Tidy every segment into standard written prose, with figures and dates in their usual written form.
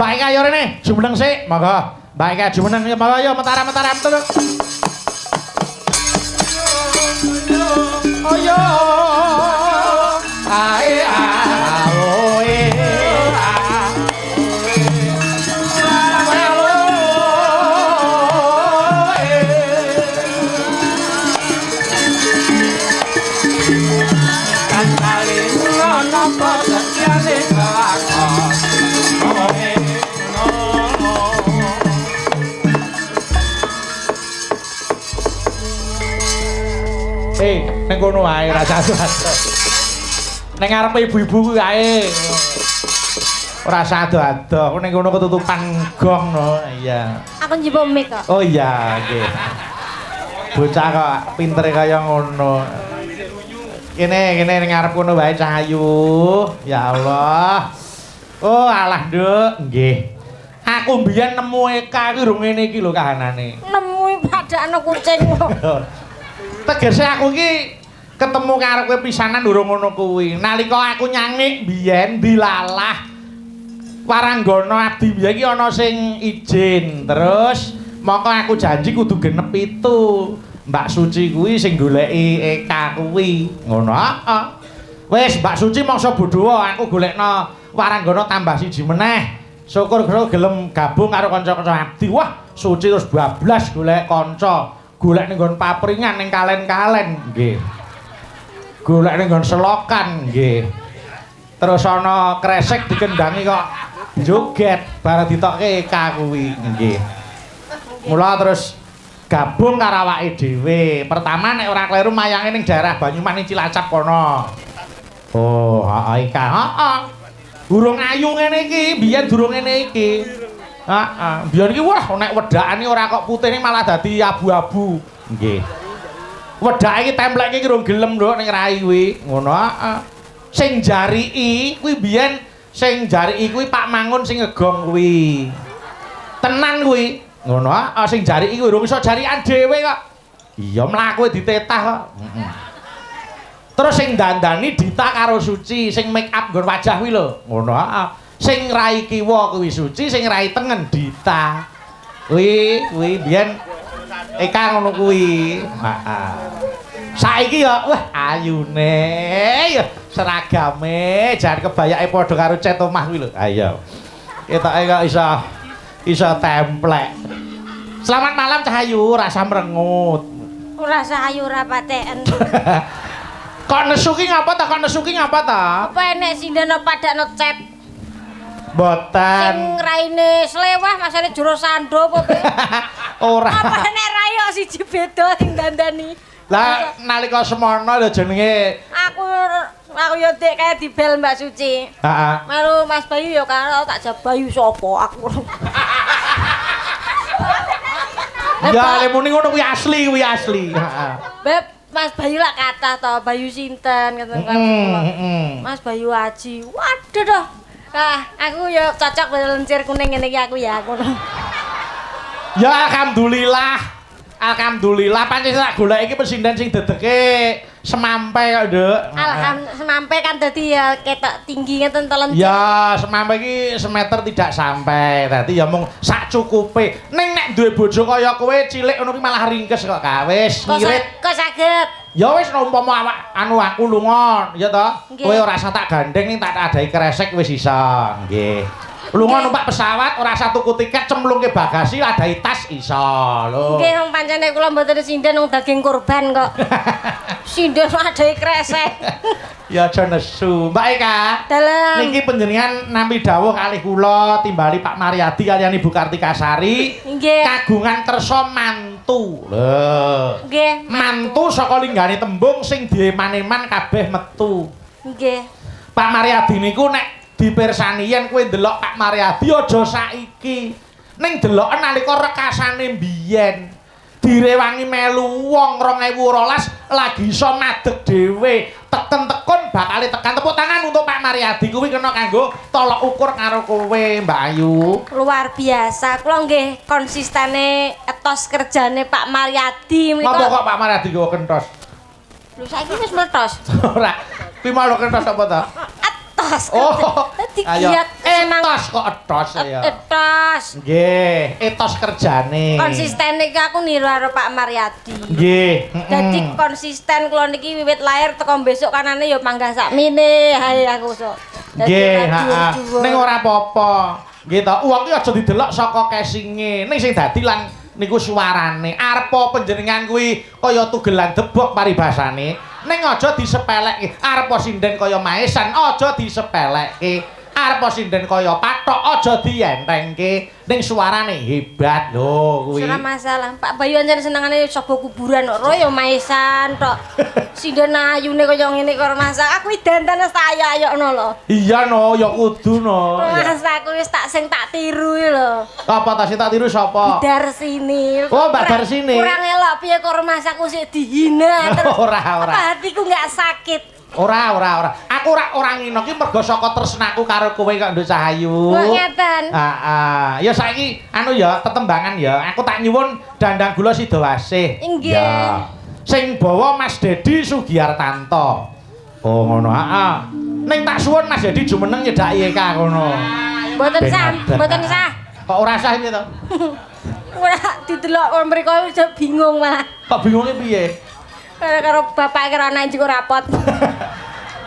Mbak Eka ayo rene, jumeneng sik, monggo. Mbak Eka jumeneng ya monggo ayo mentaram-mentaram terus. Ayo. Ae aoe. Ning kono wae ora satu-satu. Ning ngarepe ibu-ibu kuwi kae. Ora sado-ado, ning kono ketutupan gong no. Iya. Aku njupuk mic kok. Oh iya, nggih. Bocah kok pintere kaya ngono. Kene kene ning ngarep kono wae Cahayu. Ya Allah. Oh alah, Nduk. Nggih. Aku mbiyen nemu Eka kuwi rung ngene iki lho kahanane. Nemu padakno kucing kok. Tegese aku iki ketemu karo kowe pisanan durung ngono kuwi. Nalika aku nyangik biyen dilalah waranggana abdi biyen iki ana sing izin. Terus mongko aku janji kudu genep 7. Mbak Suci kuwi sing goleki Eka kuwi. Ngono heeh. Wis Mbak Suci mangsa bodho aku golekno waranggana tambah siji meneh. Syukur gelem gabung karo kanca-kanca abdi. Wah, Suci terus bablas golek kanca. Golek ning nggon papringan ning kalen-kalen nggih. Golek ning nggon selokan nggih. Terus ana kresek dikendangi kok joget bar ditokke Eka kuwi nggih. Mula terus gabung karo awake dhewe. Pertama nek ora kleru mayange ning daerah Banyumas ning Cilacap kono. Oh, heeh Eka, heeh. Durung ayu ngene iki, biyen durung ngene iki. Heeh, biyen iki wah nek wedakane ora kok putih malah dadi abu-abu. Nggih. Wedake iki templeke iki rung gelem nduk ning rai kuwi. Ngono heeh. Sing jariki kuwi biyen sing jariki kuwi Pak Mangun sing ngegong kuwi. Tenan kuwi. Ngono heeh, sing jariki kuwi rung iso jarikan dhewe kok. Iya mlaku ditetah kok. Heeh. Terus sing dandani Dita karo Suci, sing make up nggon wajah kuwi lho. Ngono heeh. Sing rai kiwa kuwi Suci, sing rai tengen Dita. Kuwi kuwi biyen Eka ngono kuwi. Heeh. Saiki ya wah ayune ya seragame jan kebayake padha karo cet omah kuwi lho. Ayo. Ketoke kok iso iso templek. Selamat malam Cahayu, rasa merengut. Ora ayu ora paten. Kok nesu ki ngapa ta? Kok nesu ki ngapa ta? Apa enek sinden padakno cet? Mboten. Sing raine slewah masane jero sando apa piye? Ora. Apa enek rai kok siji beda sing dandani. Lah nalika semono lho jenenge aku yo dek kae dibel Mbak Suci. Heeh. Melu Mas Bayu yo karo tak jawab Bayu sapa aku. Ya lemune ngono kuwi asli, kuwi asli. Heeh. Beb Mas Bayu lak kathah to, Bayu sinten ngoten kan. Mas Bayu Aji. Waduh doh. Ah, aku ya cocok lencir kuning ngene iki aku ya aku. Ya alhamdulillah. Alhamdulillah pancen tak golek iki pesinden sing dedeke semampe kok, Nduk. Alhamdulillah semampe kan dadi ya ketok tinggi ngeten to lencir. Ya, semampe iki semeter tidak sampai. Dadi ya mung sak cukupe. Ning nek duwe bojo kaya kowe cilik ngono ki malah ringkes kok, Kak. Wis ngirit. Kok saged? Ya wis umpama awak anu aku lunga, ya toh. Kowe ora usah tak gandeng ning tak adahi kresek wis iso. Nggih. Lunga numpak pesawat ora usah tuku tiket cemplungke bagasi adahi tas iso lho. Nggih wong pancene kula mboten sinden wong daging kurban kok. Sinden adahi kresek. Ya aja nesu. Mbak Eka. Dalem. Niki panjenengan nampi dawuh kalih kula timbali Pak Mariadi kaliyan Ibu Kartika Sari. Nggih. Kagungan kersa mantu. Lho. Nggih, mantu saka linggane tembung sing dieman-eman kabeh metu. Nggih. Pak Mariadi niku nek dipirsani yen kowe ndelok Pak Mariadi aja saiki. Ning deloken nalika rekasane mbiyen. Direwangi melu wong 2012 lagi iso madeg dhewe. Teken-tekun bakale tekan. Tepuk tangan untuk Pak Mariadi kuwi kena kanggo tolok ukur karo kowe Mbak Ayu. Luar biasa. Kula nggih konsistene etos kerjane Pak Mariadi menika. Napa kok Pak Mariadi nggawa kentos? Lho saiki wis mletos. Ora. Kuwi mau kentos apa ta? Etos. Oh. Dadi Ayo. giat emang Etos kok etos ya. Etos. Nggih, etos kerjane. Konsisten iki aku niru karo Pak Maryadi. Nggih. Dadi konsisten kula niki wiwit lahir teko besok kanane ya panggah sakmene hae aku sok. Nggih, heeh. Ning ora apa-apa. Nggih to, wong ki aja didelok saka casinge. Ning sing dadi lan niku suarane. Arepa panjenengan kuwi kaya tugelan debok paribasane. Ning aja disepelekke. Arepa sinden kaya maesan aja disepelekke. Arepa sinden kaya pathok aja dientengke. Ning suarane hebat lho kuwi. Ora masalah. Pak Bayu ancen senengane sapa kuburan kok ro ya maesan tok. Sinden ayune kaya ngene kok ora masalah. Aku dandan wis tak ayo-ayokno lho. Iya no, ya kudu no. Mas aku wis tak sing tak tiru lho. Apa ta sing tak tiru sapa? Darsini. Oh, Mbak Darsini. Kurang elok piye kok rumahku sik dihina terus. Ora, ora. Apa hatiku enggak sakit? Ora, ora, ora. Aku ora ngino ki mergo saka tresnaku karo kowe kok Nduk Cahayu. Kok ngeten? Heeh. Ya saiki anu ya tetembangan ya. Aku tak nyuwun dandang gula Sidowasih. Inggih. Ya. Sing bawa Mas Dedi Sugiartanto. Oh ngono, heeh. Ning tak suwun Mas Dedi jumeneng nyedhaki Eka ngono. Mboten sah, mboten sah. Kok ora sah piye to? Ora didelok wong mriko bingung malah. Kok bingunge piye? Karo bapak karo anak njuk rapot.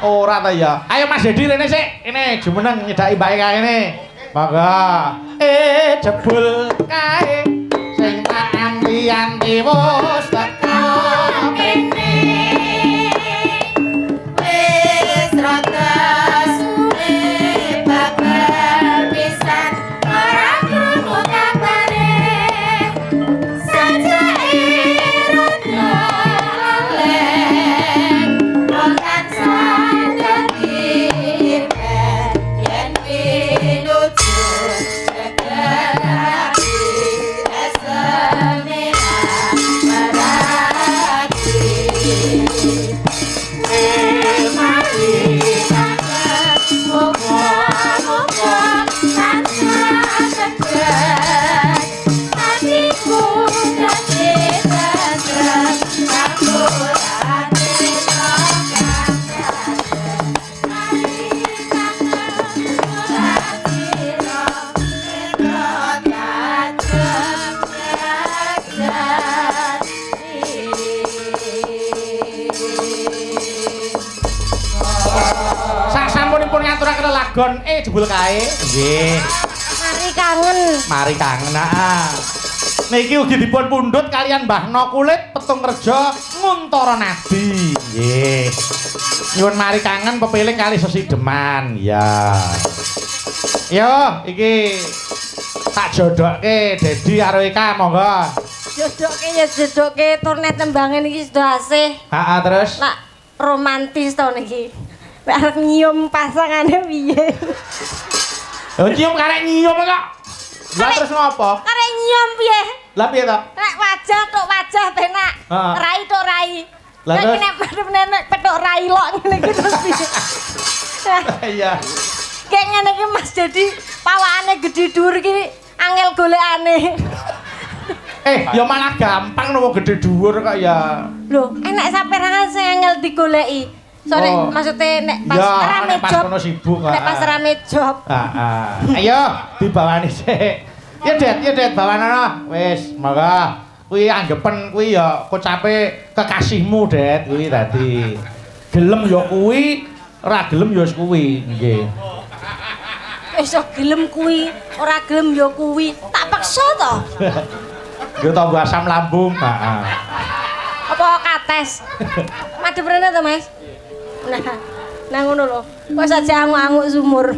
Ora ta ya. Ayo Mas Dedi rene sik. Kene jumeneng nyedhaki Mbak Eka kene. Monggo. Jebul kae sing tak anti-anti wis teko kene. Wis rada suwe babar pisan ora krungu kabare. Sajake rada lalen wong tansah dadi impen yen pinuju geger ati eseme marati. Lagon jebul kae. Nggih. Mari kangen. Mari kangen, heeh. Niki ugi dipun pundhut kalian Mbah No Kulit Petung Rejo Nguntara Nadi. Nggih. Nyuwun mari kangen pepiling kali sesideman. Ya. Yo, iki tak jodokke Dedi karo Eka monggo. Jodokke ya jodokke turnet tembange niki sudah asih. Heeh, terus. Lak romantis to niki. Nek arep nyium pasangane piye? Lho nyium karek nyium kok. Lah terus ngopo? Karek nyium piye? Lah piye to? Nek wajah tok wajah penak. Rai tok rai. Lah terus nek nek petok rai lok ngene iki terus piye? Iya. Kayak ngene iki Mas Dedi pawakane gedhe dhuwur iki angel golekane. Ya malah gampang nopo gedhe dhuwur kok ya. Lho, enek saperangan sing angel digoleki. Soalnya maksudnya nek pas rame job, nek pas rame job. Heeh. Ayo dibawani sik. Ya Det, bawanana. Wis, monggo. Kuwi anggepen kuwi ya kocape kekasihmu, Det, kuwi dadi. Gelem ya kuwi, ora gelem ya wis kuwi. Nggih. Wis gelem kuwi, ora gelem ya kuwi. Tak paksa to. Yo tambah asam lambung, heeh. Apa kates? Madhep rene to, Mas? Nah, nah ngono lho. Kok saja angu-angu sumur.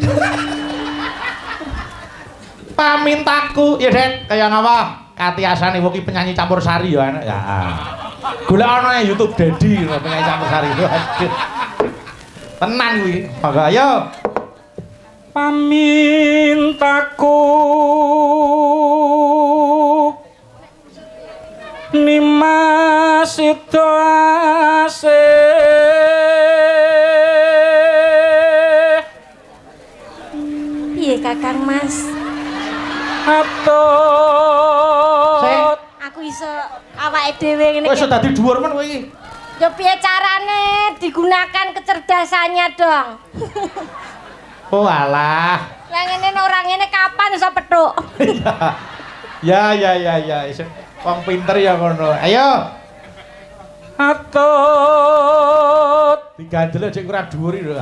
Pamintaku, ya Det, kaya ngapa? Katiasane wong iki penyanyi campur sari ya enak. Ya. Golek ana nang YouTube Dedi penyanyi campur sari. Waduh. Tenan kuwi. Monggo ayo. Pamintaku Nimas Sidowasih. Piye Kakang Mas? Atut. Aku iso awake dhewe ngene. Wis dadi dhuwur men kowe iki. Ya piye carane digunakan kecerdasannya dong. Oh alah. Lah ngene ora ngene kapan iso petuk? Ya ya ya ya, iso wong pinter ya ngono. Ayo. Atut digandel aja kurang dhuwur iki lho.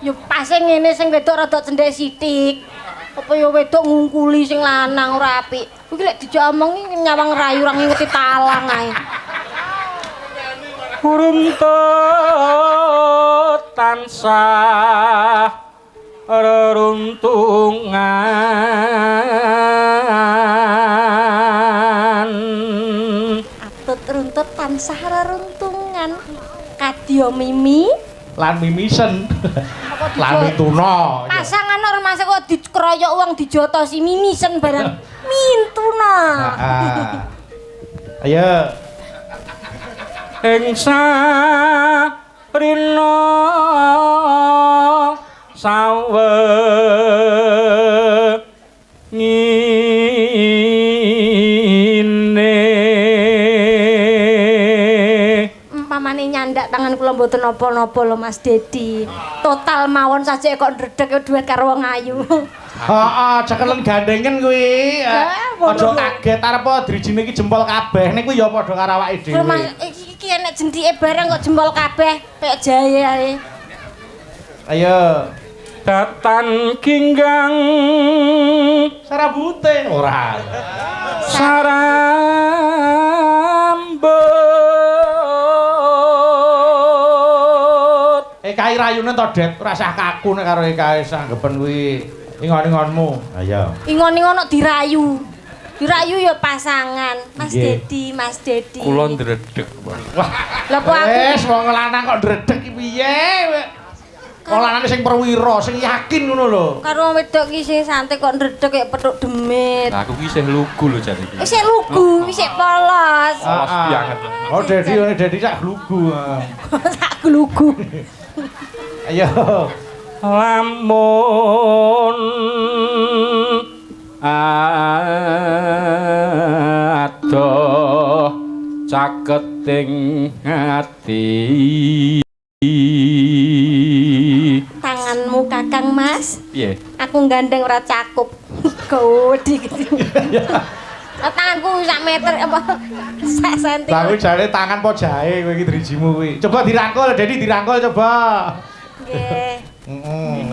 Ya pase ngene sing wedok rada cendhek sithik. Apa ya wedok ngungkuli sing lanang ora apik. Kuwi lek dijak omongi nyawang rayu ora ngingeti talang ae. Runtut tansah reruntungan. Atut runtut tansah reruntungan. Kadya mimi lan mimisen. Lan mintuna. Pasangan ora masuk kok dikeroyok wong dijotosi mimisen barang mintuna. Heeh. Ayo. Ing sarina sawe ngene umpamane nyandak tangan kula mboten napa-napa lho Mas Dedi. Total mawon saja kok ndredeg duet karo wong ayu. Heeh, cekelen gandengen kuwi. Aja kaget arep drijine iki jempol kabeh. Nek kuwi ya padha karo awake dhewe. Mas iki enek jendike barang kok jempol kabeh, kaya jahe ae. Ayo. Datan ginggang sarabute ora. Sarambut. Ekai rayune to, Det, ora usah kaku nek karo Ekai sanggepen kuwi ingon-ingonmu. Ayo. Ingon-ingon kok dirayu. Dirayu ya pasangan. Mas Dedi, Mas Dedi. Kula ndredeg, Pak. Wah. Lah kok aku wis wong lanang kok ndredeg iki piye? Wong lanang sing perwira, sing yakin ngono lho. Karo wong wedok ki sing santai kok ndredeg kaya petuk demit. Lah aku ki isih lugu lho jane iki. Isih lugu, isih polos. Polos banget. Oh Dedi, Dedi sak glugu. Sak glugu. Ayo. Lamun adoh caketing ati. Tanganmu Kakang Mas. Piye? Aku gandeng ora cakup. Gede gede. Tanganku sak meter apa sak senti. Lah kuwi jane tangan po jahe kowe iki drijimu kuwi. Coba dirangkul, Dedi dirangkul coba. Nggih. Heeh.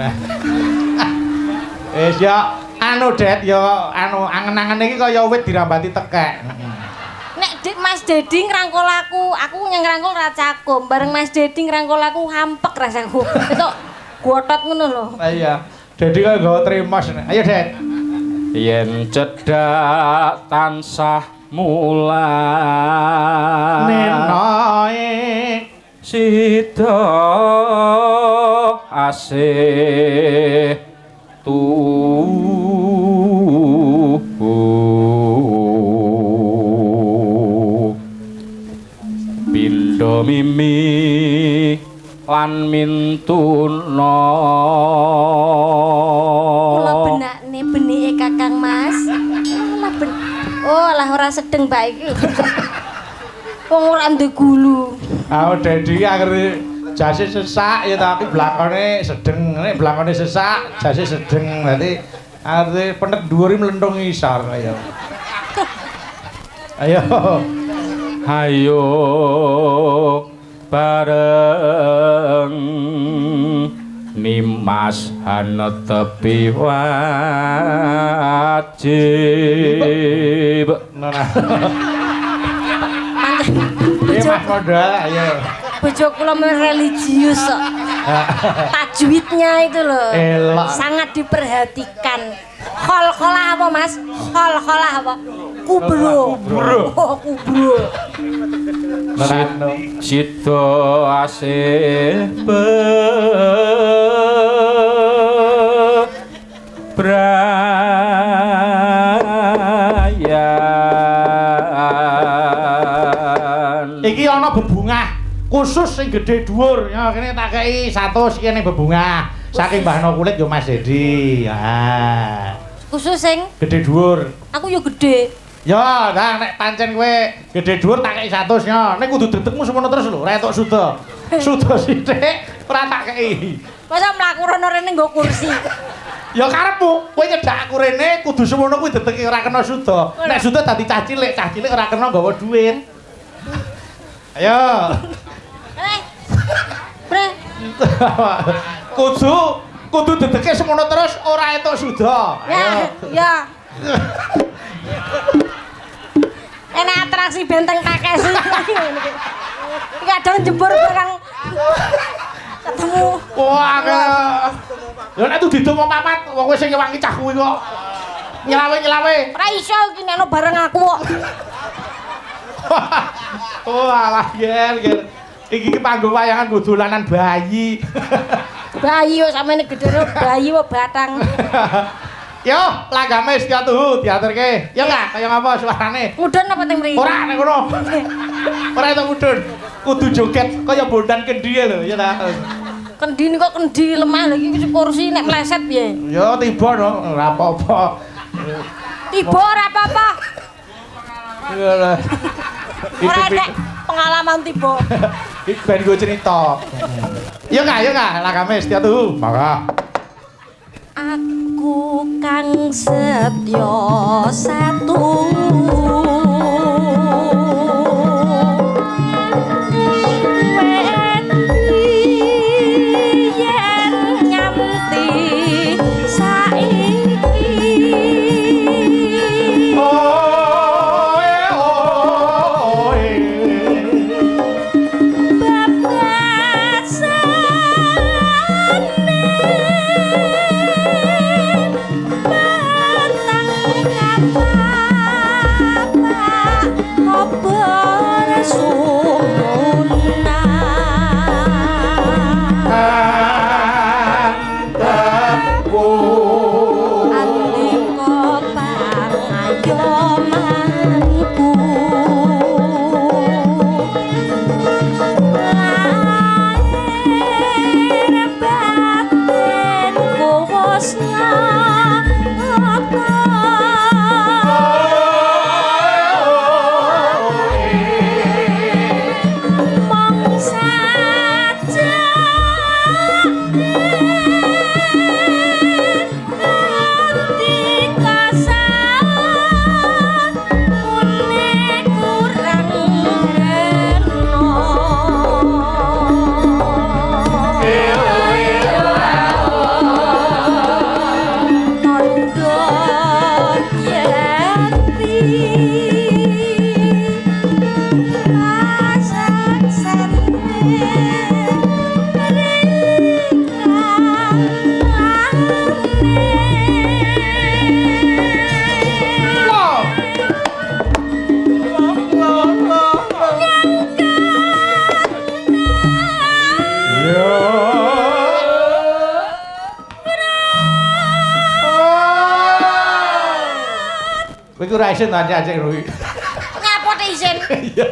Wis ya anu Det ya anu angen-angene iki kaya wit dirambati tekek. Nek Mas Dedi ngrangkul aku, aku ngrangkul ra cakup. Bareng Mas Dedi ngrangkul aku hampek rasaku. Itu gotot ngono lho. Iya. Dedi kaya nggawa tremos. Ayo Det. Yen cedhak tansah mulan nenoe sida asih tuhu pindha mimi lan mintuna. Kula benakne benike Kakang Mas. Lah ben oh lah ora sedeng bae iki. Wong ora ndek gulu. Ah Dedi anggere jase sesak ya tapi blangkone sedeng. Nek blangkone sesak, jase sedeng. Dadi arep penet dhuwur mlentung ngisor ayo. Ayo. Ayo bareng Nimas hanetepi wajib. Nah. Mas modal ayo. Bojo kula religius kok. Tajwidnya itu loh. Elok. Sangat diperhatikan. Khol-kholah apa Mas? Khol-kholah apa? Kubro. Kubro. Oh, kubro. Sida asih bebrayan. Iki ana bebungah khusus sing gedhe dhuwur. Ya kene tak kei 100 iki ning bebungah. Saking Mbah No Kulit yo Mas Dedi. Ah. Khusus sing gedhe dhuwur. Aku yo gedhe. Ya, nah nek pancen kowe gedhe dhuwur tak kei 100 yo. Nek kudu dedekmu semono terus lho, ora entuk suda. Suda sithik ora tak kei. Masa mlaku rono rene nggo kursi. Ya karepmu, kowe nyedak aku rene kudu semono kuwi dedeke ora kena suda. Nek suda dadi cah cilik ora kena nggawa duit. Ayo. Eh. Bre. Kudu dedeke semono terus ora entuk suda. Ya, ya. Enak atraksi benteng kakek sih. Kadang jebur barang ketemu. Wah, ya nek didum wong papat, wong kowe sing ngewangi cah kuwi kok. Nyelawe-nyelawe. Ora iso iki nek bareng aku kok. Oh, alah ger, ger. Iki ki panggung wayangan nggo dolanan bayi. Bayi kok samene gedhe bayi kok batang. Yo, langgame setya tuhu diaturke. Ya enggak, kaya ngapa suarane? Mudhun apa teng mriki? Ora nek ngono. Ora entuk mudhun. Kudu joget kaya bondan kendhi lho, ya ta. Kendi kok kendi lemah lha iki kursi nek meleset piye? Ya tiba no, ora apa-apa. Tiba ora apa-apa. Ora nek pengalaman tiba. Iki ben go cerita. Ya enggak, langgame setya tuhu. Mangga. Aku kang setya satu yen nganti saiki oe oe Ora isin ta ajek kuwi. Nyapa te isin? Iya.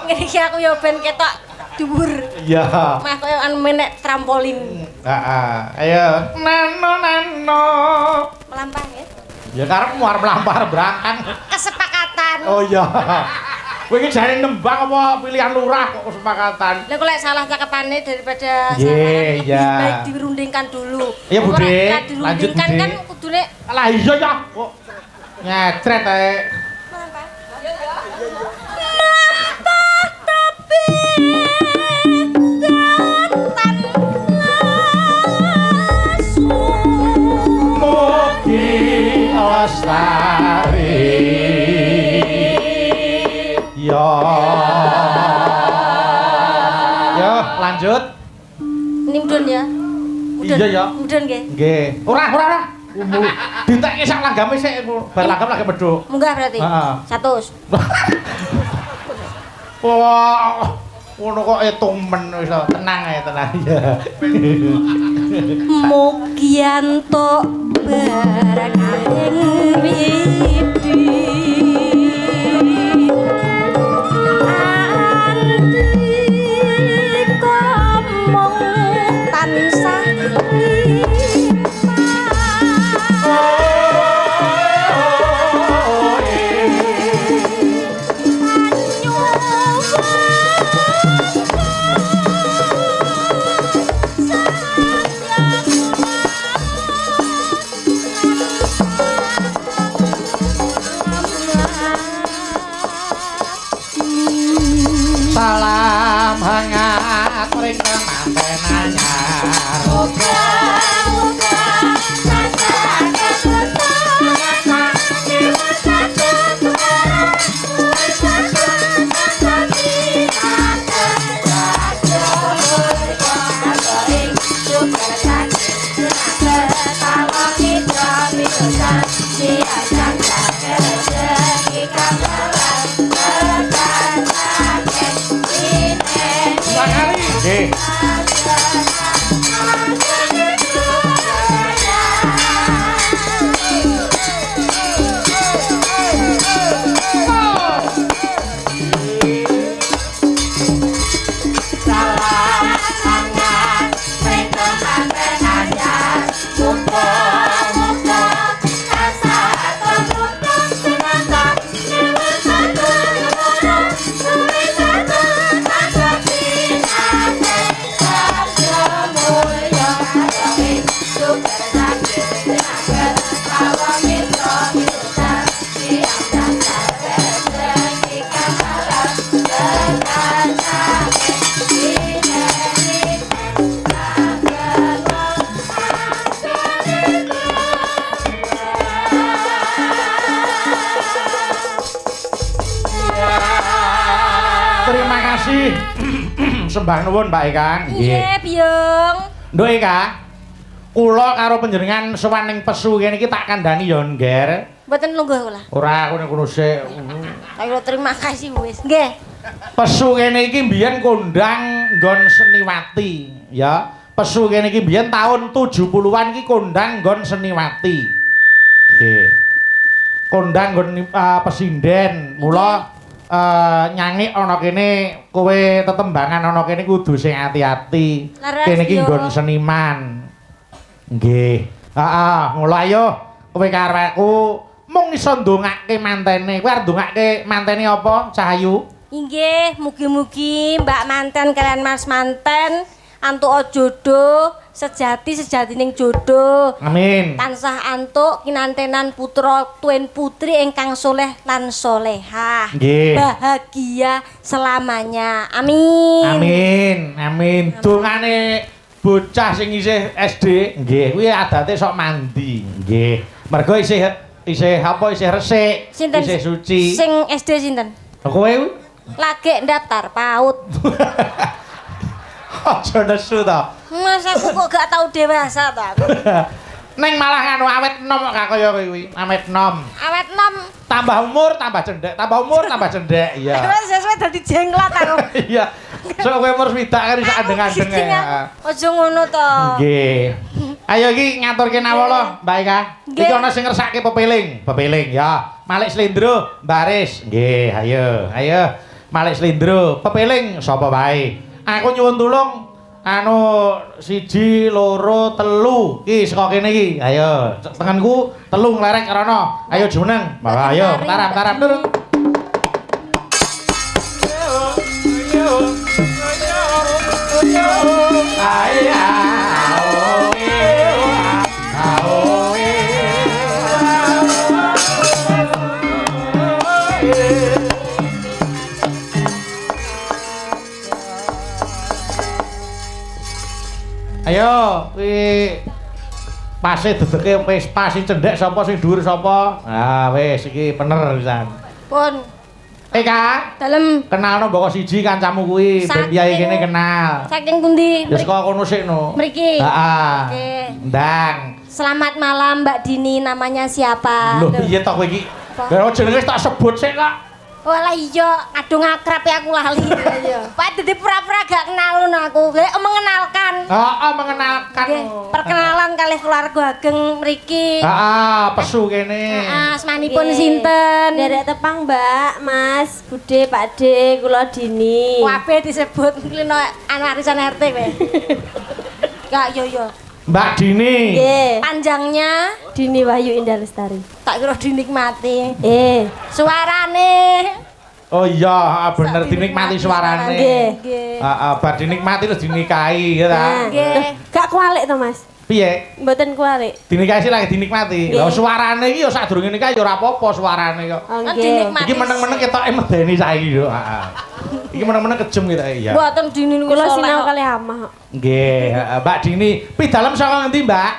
Ngene iki aku ya ben ketok dhuwur. Iya. Mah koyo anu menek trampolin. Heeh. Ayo. Nano nano. Melampah ya. Ya karepmu arep melampah brangkang. Kesepakatan. Oh iya. Kowe iki jane nembang apa pilihan lurah kok kesepakatan? Lah kok lek salah cakepane daripada salah lebih baik dirundingkan dulu. Iya Bude, lanjut Bude. Kan kudune. Lah iya ya kok nyetret ae. Melampah tapi datan langsung mugi lestari. Yo. Yo, lanjut. Ini mudun ya. Mudun. Iya ya. Mudun nggih. Nggih. Ora, ora, ora. Dintekke sak langgame sik bar langgam lagi medhuk. Munggah berarti. 100. Wah, ngono kok etumen wis tenang ae tenang ya. Mugi entuk berkahing widi. Andika mung tansah limpah. ring kemanten anyar. Muga-muga tansah ketutup nyuwun saged tumrap suwe saged tansah pinanten raja mulya ing suker sakit junaget pawang mitra pinusan siasan rezeki kang welas tekan akeh sineni. Sakari. Nggih. Salam hangat ring kemanten anyar. Muga-muga tansah tumrap sunata nyuwun saged tumrap suwe saged tansah pinanten raja mulya ing suker sakit junaget pawang mitra pinusan siasan rezeki kang welas tekan akeh sineni. Terima kasih. Sembah nuwun Mbak Eka. Nggih, Biyung. Nduk Eka. Kula karo panjenengan sowan ning pesu kene iki tak kandhani ya, Ngger. Mboten lungguh kula. Ora aku ning kono sik. Ayo terima kasih wis. Nggih. Pesu kene iki mbiyen kondang nggon Seniwati, ya. Pesu kene iki mbiyen tahun 70-an iki kondang nggon Seniwati. Nggih. Kondang nggon pesinden. Mula nyangik ana kene kowe tetembangan ana kene kudu sing ati-ati. Leres, Kene iki yo. nggon seniman. Nggih. Heeh, mula ayo kowe karo aku mung iso ndongake mantene. Kowe arep ndongake mantene apa, Cahayu? Inggih, mugi-mugi Mbak Manten kalian Mas Manten antuk jodoh sejati sejatining jodoh. Amin. Tansah antuk kinantenan putra tuen putri ingkang soleh lan solehah. Nggih. Bahagia selamanya. Amin. Amin. Amin. Dongane bocah sing isih SD, nggih, kuwi adate sok mandi. Nggih. Mergo isih isih apa isih resik, Sinten? isih suci. Sing SD sinten? Lah kowe kuwi Lagi ndaftar PAUD. aja nesu to. Mas aku kok gak tau dewasa to aku. Neng malah nganu awet enom kok kaya kowe kuwi, awet enom. Awet nom. Tambah umur tambah cendhek, tambah umur tambah cendhek, iya. Wis sesuai dadi jenglot aku. Iya. Sok kowe umur swidak kan iso andeng-andeng ya. Aja ngono to. Nggih. Ayo iki ngaturke nawala, Mbak Eka. Nggih. Iki ana sing ngersake pepeling, pepeling ya. Malik Slendro, Mbaris. Nggih, ayo, ayo. Malik Slendro, pepeling sapa wae. Aku nyuwun tulung anu 1 2 3 iki saka kene iki. Ayo, tengenku 3 nglerek rono. Ayo jumeneng. Mbak Ayo, Kentari, taram Mbak taram Dini. turun. Ayo, kuwi pase dedeke wis pas sing cendhek sapa sing dhuwur sapa. Ah, wis iki bener pisan. Pun Eka, dalem kenalno mboko siji kancamu kuwi ben piyayi kene kenal. Saking pundi? Ya saka kono sik no. Mriki. Heeh. Oke. Ndang. Selamat malam Mbak Dini, namanya siapa? Lho piye to kowe iki? Apa? Lah jenenge tak sebut sik kok. Walah iya, kadung akrab ya aku lali. Iya. Pak dadi pura-pura gak kenal ngono aku. Lek mengenalkan. Heeh, mengenalkan. Nggih, perkenalan kalih keluarga ageng mriki. Heeh, pesu kene. Heeh, asmanipun sinten? Nderek tepang, Mbak, Mas, Bude, Pak De, kula Dini. Kabeh disebut klino anu arisan RT kowe. Gak yo yo. Mbak Dini. Nggih. Panjangnya Dini Wahyu Indah Lestari. tak kira dinikmati. Suarane. Oh iya, bener Sak dinikmati dinikmati suarane. Nggih. Nggih. Heeh, bar dinikmati terus dinikahi ya ta. Nggih. Loh, gak kualik to, Mas? Piye? Mboten kualik. Dinikahi sih lagi dinikmati. Nggih. Lah suarane iki ya sadurunge nikah ya ora apa-apa suarane kok. Oh, Kan nggih. dinikmati. Iki meneng-meneng ketoke medeni saiki yo. Heeh. Iki meneng-meneng kejem gitu ya. Mboten Dini niku Kula soleh sinau kok. Kalih amah. Nggih, heeh, Mbak Dini. Pidalem saka ngendi, Mbak?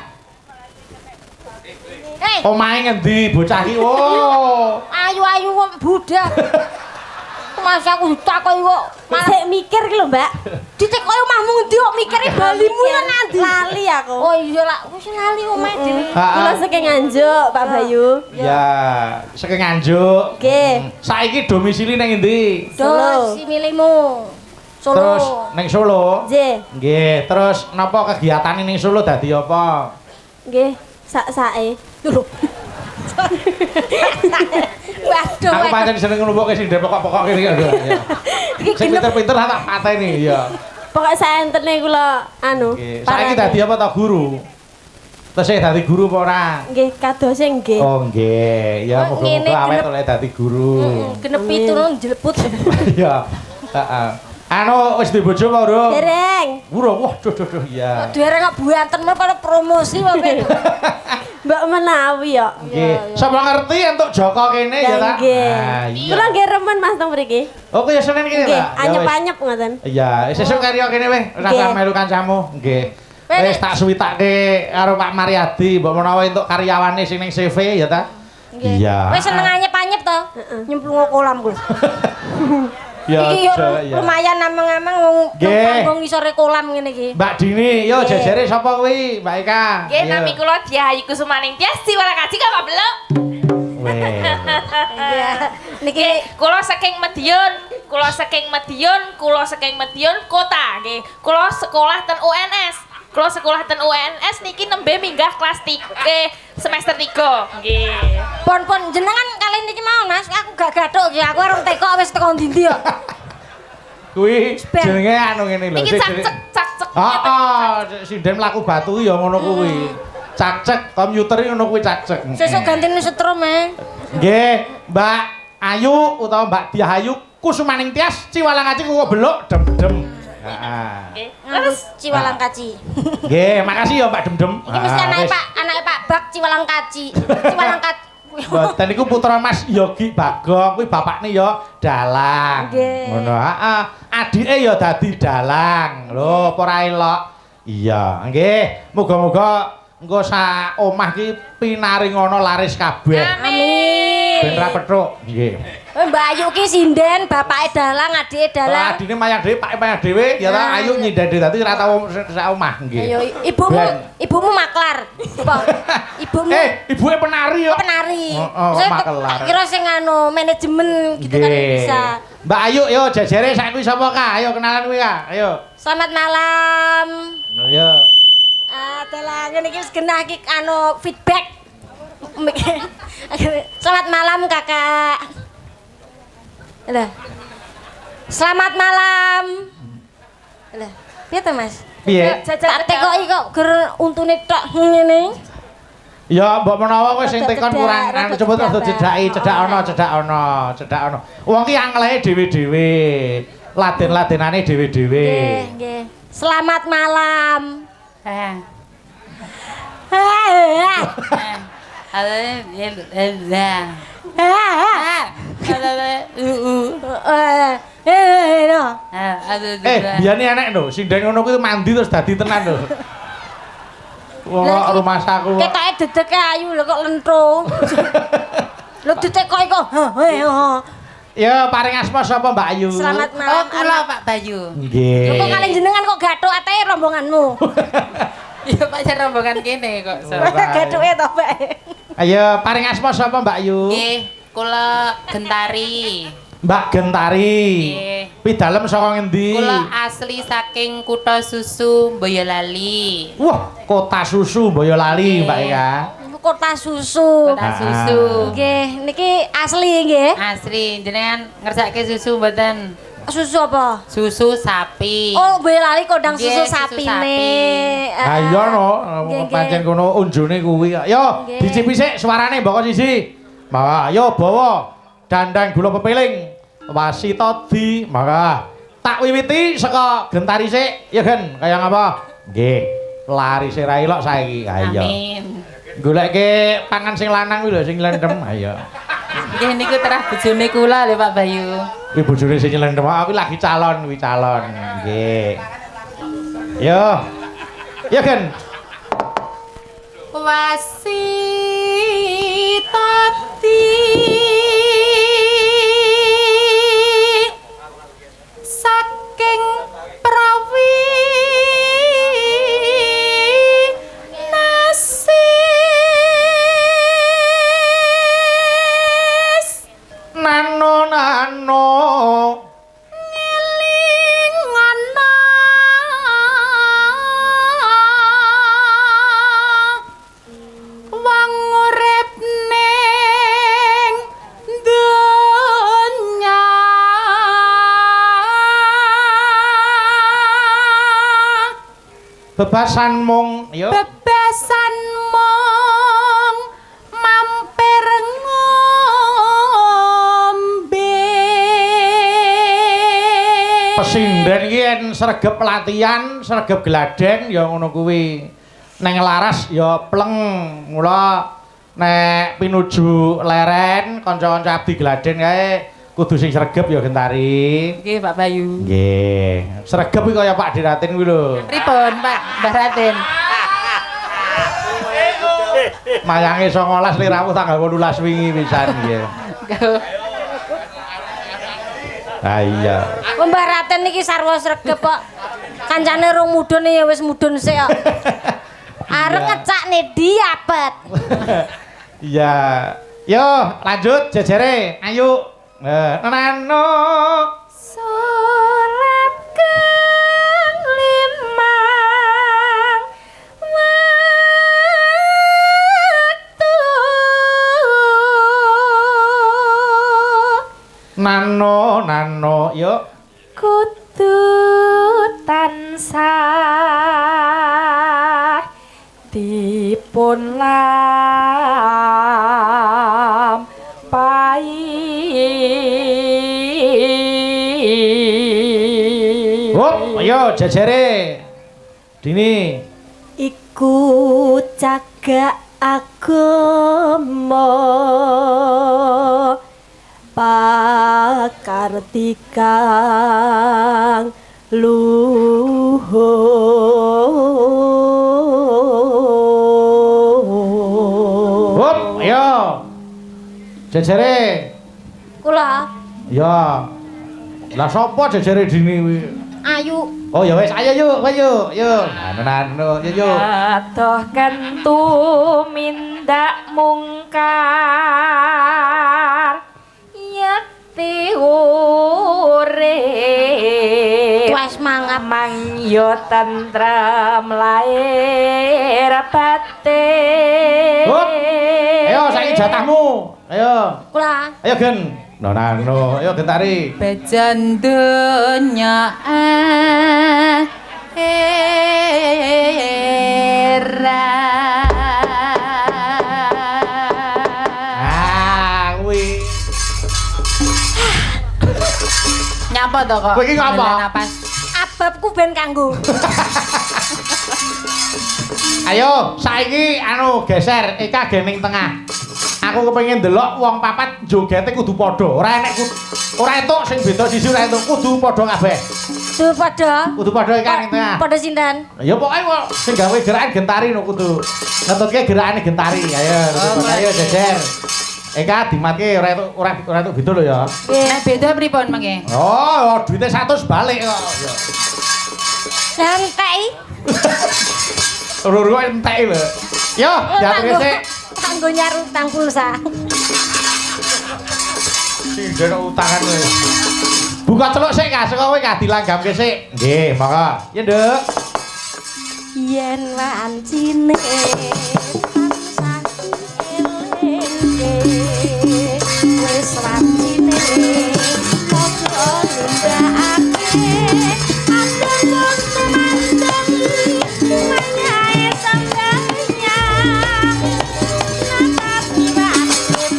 Eh, Omahe ngendi bocah iki? Oh. Ayu-ayu kok budak. Mas aku ditakoki kok malah Sik mikir ki lho, Mbak. Ditekoki omahmu ngendi kok mikire balimu ya nandi. Lali aku. Oh iya lah, wis lali omahe dhewe. Kula saking Nganjuk, Pak Bayu. Ya, saking Nganjuk. Nggih. Saiki domisili nang endi? Solo. Dos similimu. Solo. Terus ning Solo. Nggih. Nggih, terus napa kegiatane ning Solo dadi apa? Nggih, sak-sake. Lho. Waduh. Aku Waduh. pancen seneng nglumpukke sing pokok-pokok kene iki. Ya. Iki Sing genep. pinter-pinter tak pateni, ya. Pokoke saentene kula anu. Nggih. Saiki parani. dadi apa ta guru? Tesih dadi guru apa ora? Nggih, kadose nggih. Oh nggih, ya Oh, ngene muga-muga awet genep. oleh dadi guru. Genep pitu njeleput. Iya. Heeh. Anu wis duwe bojo apa urung? Dereng. Urung. Wah, duh duh duh ya. Dereng kok buanten mah pada promosi wae. Mbak menawi yo. Nggih. Sapa ngerti entuk Joko kene ya ta? Nggih. Ah, iya. Kula nggih remen Mas teng mriki. Oh, ya Senin kene, Nggih, Pak. Ya wis. anyep-anyep ngoten. Iya, sesuk karya kene weh, ora usah Nggih. melu kancamu. Nggih. Weh, Wis tak suwitake karo Pak Mariadi, mbok menawa entuk karyawane sing ning CV ya ta? Iya. Wis seneng anyep-anyep to. Nyemplung kolam kuwi. Ya, Iki yo aja, ya. lumayan ameng-ameng wong Nggih. panggung ngisore kolam ngene iki. Mbak Dini, yo jejere sapa kuwi, Mbak Eka? Nggih, Ayo. nami kula Diayu Kusumaning Tias Ciwalakaji Kakak Beluk. Weh. Iya. Niki Nggih, kula saking Madiun, kula saking Madiun, kula saking Madiun kota nggih. Kula sekolah ten UNS. Kula sekolah ten UNS niki nembe minggah kelas 3 semester 3 nggih. Pon-pon jenengan kali niki mau Mas, aku gak gathuk iki. Aku arep tekok wis teko ndi-ndi kok. Kuwi Ben. jenenge anu ngene lho. Niki sing cak-cek cak-cek. Heeh, sinden mlaku batu ya ngono kuwi. Cak-cek komputer iki ngono kuwi cak-cek. Sesuk gantine setrum e. Nggih, Mbak Ayu utawa Mbak Diahayu Kusumaning Tias Ciwalangaji kuwi beluk dem-dem. Heeh. Nggih. Nganggo Terus Ciwalang Kaci. Nggih, makasih ya Mbak Dem-dem. Iki mesti Ah, anake wis. Pak, anake Pak Bak Ciwalang Kaci. Ciwalang Kaci. Mboten niku putra Mas Yogi Bagong kuwi bapakne ya dalang. Nggih. Ngono, heeh. Adike ya dadi dalang. Lho, apa ora elok? Iya, nggih. Muga-muga engko sak omah ki pinaringono laris kabeh. Amin. Ben ra petruk. Nggih. Eh, Mbak Ayu ki sinden, bapake dalang, adike dalang. Adine mayang dhewe, pake mayang dhewe, ya ta Ah, Ayu iya. nyinden dhewe dadi ora tau sak omah nggih. Ayo, ibumu Ben. ibumu maklar. Apa? Ibumu Eh, ibuke penari yo. Penari. Oh, oh, Saya makelar. tak kira sing anu manajemen gitu kan Nggih. bisa. Mbak Ayu yo jejere saiki sapa Kak? Ayo kenalan kuwi Kak. Ayo. Selamat malam. Ayo. Adalah ngene iki wis genah iki anu feedback. Selamat malam Kakak. Lah. Selamat malam. Lah, piye to Mas? Piye? Tak tekoki kok ger untune tok ngene. Ya mbok menawa kowe sing Rada tekon cedak, kurang rada anu coba cedak, rada Mbak. cedhaki, cedak ana, cedak ana, cedak ana. Wong ki anglehe dhewe-dhewe. Laden-ladenane dhewe-dhewe. Nggih, nggih. Selamat malam. Eh, Ah, Eh, biyane enek lho, sinden ngono kuwi mandi terus dadi tenan lho. Wong Lah iki rumah saku. Ketoke dedeke ayu lho kok lentro. Lho ditekoki kok. Heh, heh. Ya paring asma sapa Mbak Ayu? Selamat Oh, malam. kula Pak Bayu. Nggih. Lho kok kalian jenengan kok gathuk ateke rombonganmu. Ya Pak jan rombongan kene kok. So. Gathuke to, Pak. Ayo paring asma sapa Mbak Ayu? Nggih, kula Gentari. Mbak Gentari. Nggih. Pidalem saka ngendi? Kula asli saking Kutha Susu Boyolali. Wah, kota susu Boyolali, Mbak Eka. Kota susu. Kota Susu. Nggih, niki asli nggih. Asli jenengan ngersake susu mboten? Susu apa? Susu sapi. Oh, Boyolali kondang Nggih, susu susu sapine. sapi. Ha iya no, Nggih, nggih. pancen kono unjune kuwi. Yo, Nggih. dicipi sik suarane mbok siji. Maka yo bawa dandang gula pepiling. Wasita di, maka tak wiwiti saka Gentari sik. Ya Gen, kaya ngapa? Nggih. Lari sik ra ilok saiki. Ha iya. Amin. Goleke pangan sing lanang kuwi lho sing lendem. Ayo. Nggih niku terah bojone kula lho Pak Bayu. Kuwi bojone sing nyelendem, aku lagi calon kuwi calon. Nggih. Yo. Yo, Gen. Wasitati saking prawi nasis Nano nano ngeling ana wong urip ning donya bebasan mung yo bebasan mung mampir ngombe. Pesinden iki yen sregep latihan, sregep gladen ya ngono kuwi. Neng laras ya pleng. Mula nek pinuju leren kanca-kanca abdi gladen kae kudu sing sregep ya Gentari. Nggih Pak Bayu. Nggih. Sregep iki kaya Pak Diratin kuwi lho. Pripun Pak Mbah Ratin? Mayange 19 liramu tanggal 18 wingi pisan nggih. Ah iya. Mbah Raten iki sarwa sregep kok. Kancane rong mudhun ya wis mudhun sik kok. Arep ngecakne diabet. Iya. Yo, lanjut jejere. Ayo. Nano salat kang limang wektu. Nano nano yo kudu tansah dipun lampahi. Hop, ayo jejere. Dini. Iku cagak agama pakartikang luhur. Hop, ayo. Jejere. Kula. Ya. Lah sapa jejere Dini kuwi? Ayu. Oh ya wis, ayo yuk, kowe yuk, yuk. Nano nano, yuk yuk. Adoh kentu mindak mungkar yekti urip Wes mangap mangyo tentrem lahir batin. Hup. Ayo saiki jatahmu. Ayo. Kula. Ayo Gen. No nano, ayo Gentari. Bejan donya akhirat. Ah, kuwi. Nyapa to kok? Kowe iki ngapa? Napas. Ababku ben kanggo. Ayo, saiki anu geser Eka gening tengah. Aku kepengin ndelok wong papat jogete kudu padha. Ora enek ora entuk sing beda sisi ora entuk, kudu padha kabeh. Kudu padha. Kudu padha Eka ning tengah. Padha sinten? Ya pokoke kok sing gawe gerakan Gentari no kudu ngetutke gerakane Gentari. Ayo, kudu padha. Ayo jejer. Eka dimatke ora entuk ora entuk beda lho ya. Nek beda pripun mengke? Oh, duite 100 balik kok. Lah entek. Loro kok entek lho. Yo, diaturke sik. Kanggo nyar utang pulsa. Sing jero utangan kowe. Buka celuk sik Kak, saka kowe Kak dilanggamke sik. Nggih, monggo. Ya, Nduk. Yen wancine tansah elingke wis wancine padha nindakake agama tumandang manyae sampeyan natapi wajib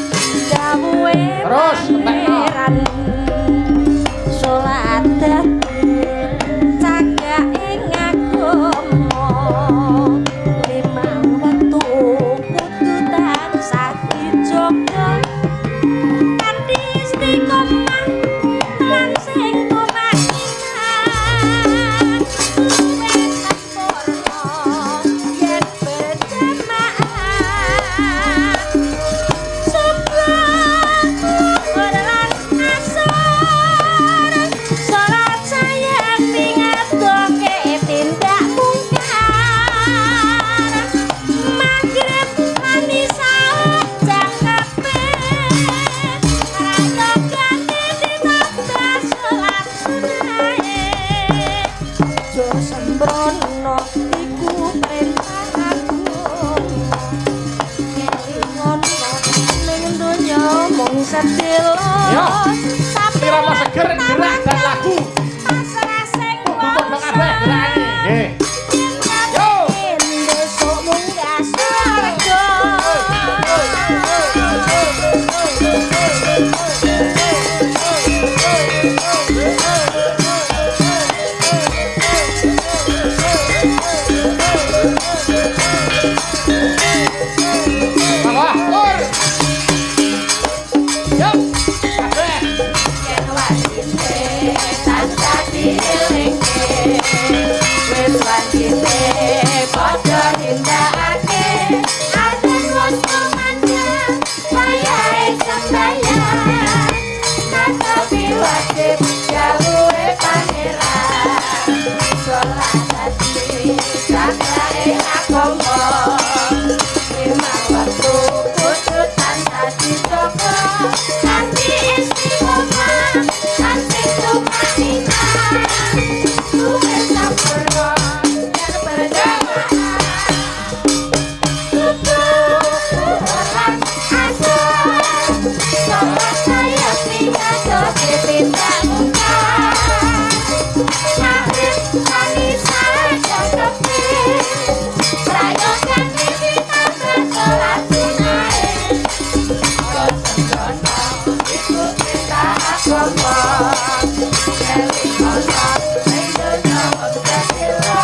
dawuhe terus pangeran salat dadi cagak ing agama limang wektu sedelo. Yo. Sampe Irama seger, gerak dan lagu. Pasrah sing Kudu padha kabeh gerakane. Nggih. Yo. Besok munggah surga. Wah, ur. Yo. Kabeh. Yen wajine tansah dielingke, wis wajine padha nindakake. Adan wis kumandhang, wayahe sembayang. Natapi wajib dawuhe pangeran. Salat dadi cakake agama. Lima waktu kudu tansah dijaga. Kanthi istiqomah, kanthi tumaninah. Luwih sampurna yen berjamaah. Subuh, zuhur lan asar. Salat sayekti ngadohke tindak mungkar. Maghrib lan isya cangkepe. Prayogane ditambah salat sunahe. Sembrono iku perintah agama. Eling ana ing donya wong sedelo.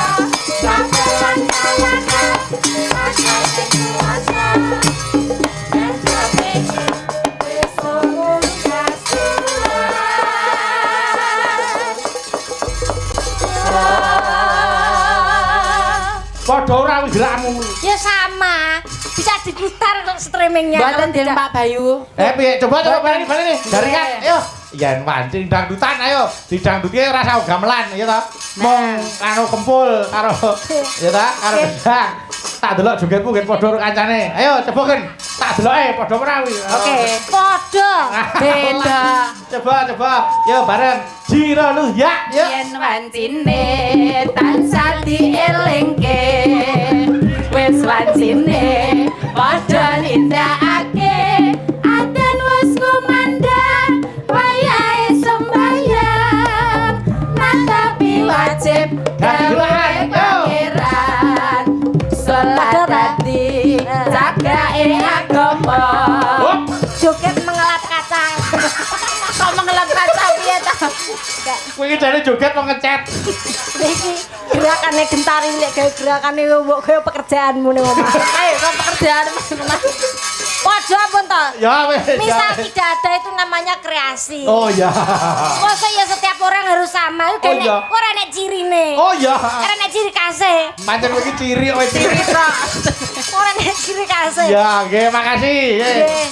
Sapelan tawanan ana sing kuwasa. Yen kepengin besok munggah surga. Padha ora kuwi gerakmu. Ya sama, bisa diputar kok streamingnya. Mboten kalau den tidak. Pak Bayu. Eh piye? Coba coba baleni baleni. Jaringan, ayo. Yen wancing dangdutan ayo. Didangduti ora usah gamelan ya ta. Mong anu kempul karo ya ta, karo gendang. Tak delok jogetmu gen padha karo kancane. Ayo coba gen. Tak deloke padha ora kuwi. Oke. Podo. Beda. Coba coba. Yo bareng. Jiro lu ya, yo. Yen wancine tansah dielingke, wis wancine padha nindakake. Adan wis kumandhang, wayahe sembayang. Natapi wajib dawuhe pangeran. Salat dadi cagake agama. Hop. Joget mengelap kacang. Kok mengelap kaca piye ta? Kowe iki jane joget mau ngecet. Iki gerakane gentari nek gawe gerakane mbok gawe pekerjaanmu ning omah. Ayo kok pekerjaan Mas. Podo pun toh. Ya wis. ya Misal wis. tidak ada itu namanya kreasi. Oh ya. Masa ya setiap orang harus sama. Itu Oh, nek iya. ora nek cirine. Oh ya. Ora nek ciri khase. Pancen kowe iki ciri kowe ciri. Ora nek ciri khase. Ya, nggih makasih. Nggih. Nggih.